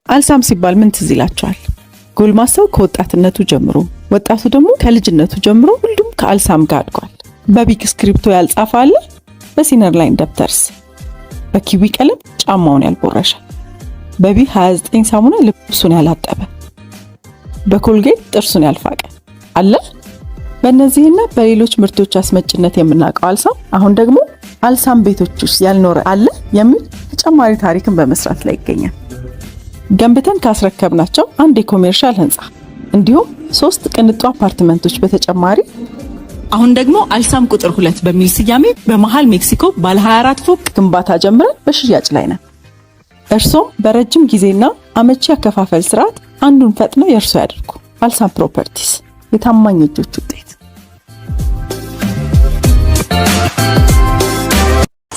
አልሳም ሲባል ምን ትዝ ይላቸዋል? ጎልማሳው ከወጣትነቱ ጀምሮ፣ ወጣቱ ደግሞ ከልጅነቱ ጀምሮ ሁሉም ከአልሳም ጋር አድጓል። በቢክ ስክሪፕቶ ያልጻፈ አለ? በሲነር ላይን ደብተርስ፣ በኪዊ ቀለም ጫማውን ያልቦረሸ፣ በቢ 29 ሳሙና ልብሱን ያላጠበ፣ በኮልጌት ጥርሱን ያልፋቀ አለ? በእነዚህና በሌሎች ምርቶች አስመጭነት የምናውቀው አልሳም አሁን ደግሞ አልሳም ቤቶች ውስጥ ያልኖረ አለ የሚል ተጨማሪ ታሪክን በመስራት ላይ ይገኛል። ገንብተን ካስረከብናቸው አንድ የ commercial ህንፃ እንዲሁም 3 ቅንጡ አፓርትመንቶች በተጨማሪ አሁን ደግሞ አልሳም ቁጥር 2 በሚል ስያሜ በመሃል ሜክሲኮ ባለ 24 ፎቅ ግንባታ ጀምረን በሽያጭ ላይ ነን። እርሶም በረጅም ጊዜና አመቺ አከፋፈል ስርዓት አንዱን ፈጥነው የእርሶ ያድርጉ። አልሳም ፕሮፐርቲስ የታማኝ እጆች ውጤት።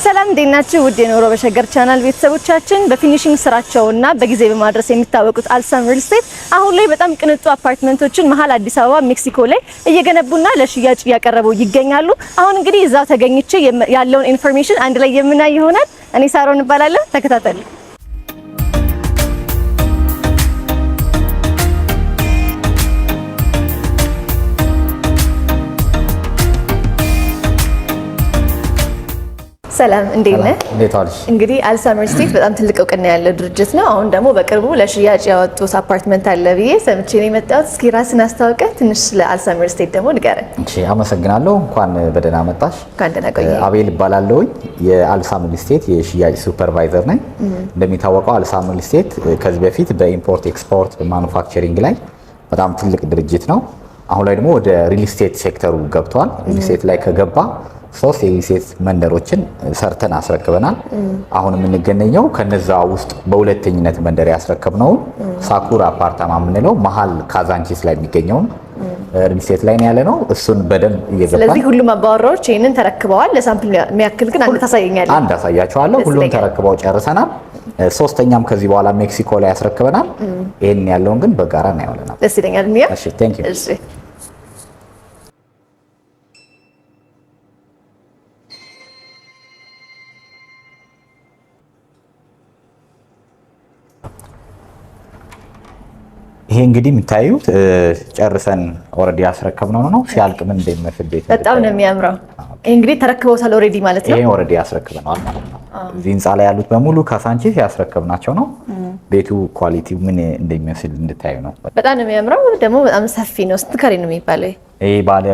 ሰላም እንዴት ናችሁ? ውድ የኑሮ በሸገር ቻናል ቤተሰቦቻችን፣ በ finishing ስራቸውና በጊዜ በማድረስ የሚታወቁት አልሳም ሪል ስቴት አሁን ላይ በጣም ቅንጡ አፓርትመንቶችን መሀል አዲስ አበባ ሜክሲኮ ላይ እየገነቡና ለሽያጭ እያቀረቡ ይገኛሉ። አሁን እንግዲህ እዛው ተገኝቼ ያለውን information አንድ ላይ የምናይ ይሆናል። እኔ ሳሮን እባላለሁ። ተከታተሉ። ሰላም እንዴት ነህ? እንዴት ዋልሽ? እንግዲህ አልሳም ሪል ስቴት በጣም ትልቅ እውቅና ያለው ድርጅት ነው። አሁን ደግሞ በቅርቡ ለሽያጭ ያወጡት አፓርትመንት አለ ብዬ ሰምቼ ነው የመጣሁት። እስኪ ራስን አስተዋውቀህ ትንሽ ስለ አልሳም ሪል ስቴት ደግሞ ንገረን። እሺ፣ አመሰግናለሁ። እንኳን በደህና መጣሽ። እንኳን ደህና ቆየህ። አቤል እባላለሁኝ፣ የአልሳም ሪል ስቴት የሽያጭ supervisor ነኝ። እንደሚታወቀው አልሳም ሪል ስቴት ከዚህ በፊት በ import export፣ በ manufacturing ላይ በጣም ትልቅ ድርጅት ነው። አሁን ላይ ደግሞ ወደ ሪል ስቴት ሴክተሩ ገብቷል። ሪል ስቴት ላይ ከገባ 3 የሪል ስቴት መንደሮችን ሰርተን አስረክበናል። አሁን የምንገኘው ከነዛ ውስጥ በሁለተኝነት መንደር ያስረከብነውን ሳኩራ አፓርታማ የምንለው መሀል ካዛንቺስ ላይ የሚገኘውን ሪል ስቴት ላይ ነው ያለ ነው። እሱን በደንብ እየገባን ስለዚህ ሁሉም አባወራዎች ይህንን ተረክበዋል። ለ sample የሚያክል ግን አንድ ታሳየኛለህ። አንድ አሳያቸዋለሁ። ሁሉም ተረክበው ጨርሰናል። ሶስተኛም ከዚህ በኋላ ሜክሲኮ ላይ ያስረክበናል። ይህን ያለውን ግን በጋራ እናየዋለን። ደስ ይለኛል። እሺ፣ thank you። እሺ። ይሄ እንግዲህ የምታዩት ጨርሰን already ያስረከብነው ነው። ሲያልቅ ምን እንደሚመስል ቤት በጣም ነው የሚያምረው። ይሄ እንግዲህ ተረክበውታል already ማለት ነው። ይሄ already ያስረክበነዋል ማለት ነው። እዚህ ህንፃ ላይ ያሉት በሙሉ ካሳንቺስ ያስረከብናቸው ነው። ቤቱ quality ው ምን እንደሚመስል እንድታዩ ነው። በጣም ነው የሚያምረው። ደግሞ በጣም ሰፊ ነው። ስንት ካሬ ነው የሚባለው? ይሄ ባለ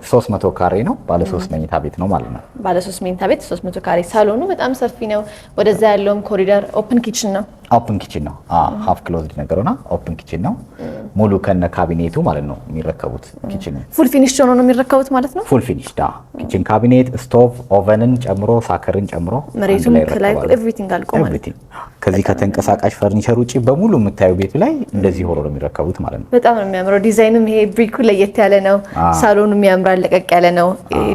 300 ካሬ ነው። ባለ 3 መኝታ ቤት ነው ማለት ነው። ባለ 3 መኝታ ቤት 300 ካሬ። ሳሎኑ በጣም ሰፊ ነው። ወደዛ ያለውም ኮሪደር open kitchen ነው። open kitchen ነው። Half closed ነገር ሆና open kitchen ነው። ሙሉ ከነ ካቢኔቱ ማለት ነው የሚረከቡት። Kitchen Full finish ሆኖ ነው የሚረከቡት ማለት ነው። Full finish ዳ kitchen cabinet፣ stove፣ oven ን ጨምሮ sucker ን ጨምሮ መሬቱም ከላይ everything አልቆ ማለት ነው። ከዚህ ከተንቀሳቃሽ ፈርኒቸር ውጪ በሙሉ የምታዩ ቤቱ ላይ እንደዚህ ሆኖ ነው የሚረከቡት ማለት ነው። በጣም ነው የሚያምረው። ዲዛይኑም ይሄ brick ኡ ለየት ያለ ነው። ሳሎኑ የሚያምራል፣ ለቀቅ ያለ ነው።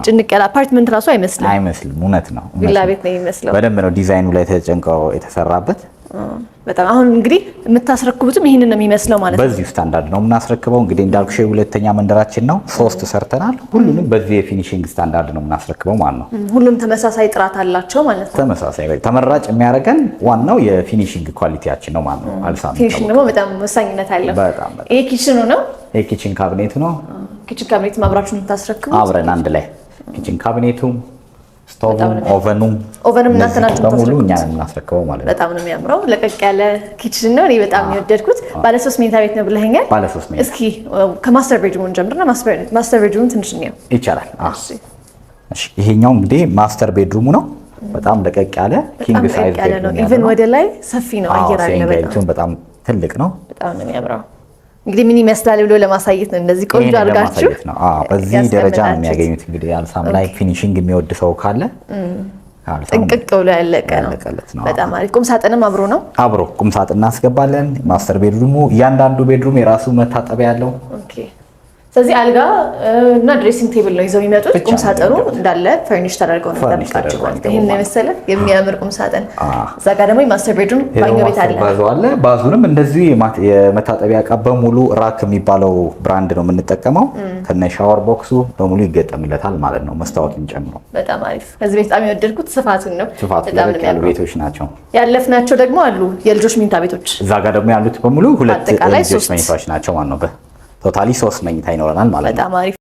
ጭንቅ ያለ አፓርትመንት ራሱ አይመስልም። አይመስልም። እውነት ነው። ቪላ ቤት ነው የሚመስለው። በደንብ ነው ዲዛይኑ ላይ ተጨንቀው የተሰራበት። በጣም አሁን እንግዲህ የምታስረክቡትም ይህንን ነው የሚመስለው ማለት ነው። በዚሁ ስታንዳርድ ነው የምናስረክበው። እንግዲህ እንዳልኩሽ ሁለተኛ መንደራችን ነው፣ 3 ሰርተናል። ሁሉንም በዚህ የ finishing standard ነው የምናስረክበው ማለት ነው። ሁሉም ተመሳሳይ ጥራት አላቸው ማለት ነው። ተመሳሳይ ተመራጭ የሚያደርገን ዋናው የ finishing quality ያችን ነው ማለት ነው። አልሳም Finishing ደግሞ በጣም ወሳኝነት አለው። በጣም ይሄ kitchen ኡ ነው። ይሄ kitchen cabinet ኡ ነው። Kitchen cabinet አብራችሁ የምታስረክቡት? አብረን አንድ ላይ kitchen cabinet ኡም stove ኡም oven ኡም Oven ም እናንተ ናችሁ በሙሉ እኛ ነን የምናስረክበው ማለት ነው። በጣም ነው የሚያምረው። ለቀቅ ያለ kitchen ነው። እኔ በጣም የወደድኩት። ባለ 3 መኝታ ቤት ነው ብለኸኛል። ባለ 3 መኝታ። እስኪ ከ master bedroom ኡን ጀምርና master bedroom ኡን ትንሽ እንየው። ይቻላል። እሺ፣ ይሄኛው እንግዲህ master bedroom ኡ ነው። በጣም ለቀቅ ያለ king size bedroom ነው። Even ወደ ላይ ሰፊ ነው፣ አየር አለ። በጣም ትልቅ ነው። በጣም ነው የሚያምረው። እንግዲህ ምን ይመስላል ብሎ ለማሳየት ነው እንደዚህ ቆንጆ አድርጋችሁ ነው። በዚህ ደረጃ ነው የሚያገኙት። እንግዲህ አልሳም ላይ finishing የሚወድ ሰው ካለ ጥንቅቅ ብሎ ያለቀ ነው። በጣም አሪፍ። ቁም ሳጥንም አብሮ ነው። አብሮ ቁም ሳጥን እናስገባለን። Master bedroom ኡ እያንዳንዱ bedroom የራሱ መታጠቢያ ያለው። Okay። ስለዚህ አልጋ እና dressing table ነው ይዘው የሚመጡት። ብቻ ቁም ነው ሳጥኑ የሚገቡት። እንዳለ furnish ተደርገው ነው furnish የሚጠብቃቸው ተደርገው ማለት ነው። የሚገቡ ይህን ማለት የመሰለ የሚያምር ቁም ሳጥን። እዛ ጋር ደግሞ የ master bedroom ባኞ ቤት አለ። Bath ኡ አለ። Bath ኡንም እንደዚሁ የመታጠቢያ እቃ በሙሉ ራክ የሚባለው brand ነው የምንጠቀመው። ከነ shower box ኡ በሙሉ ይገጠምለታል ማለት ነው፣ መስታወትን ጨምሮ። በጣም አሪፍ። ከዚህ ቤት በጣም የወደድኩት ስፋቱን ነው። ስፋቱ በጣም ነው ደረቅ ያሉ የሚያምረው። ቤቶች ናቸው። ያለፍናቸው ደግሞ አሉ የልጆች መኝታ ቤቶች። እዛ ጋር ደግሞ ያሉት በሙሉ ሁለት አጠቃላይ የልጆች ሶስት። መኝታዎች ናቸው ማለት ነው። Totally ሶስት መኝታ ይኖረናል ማለት ነው። በጣም አሪፍ።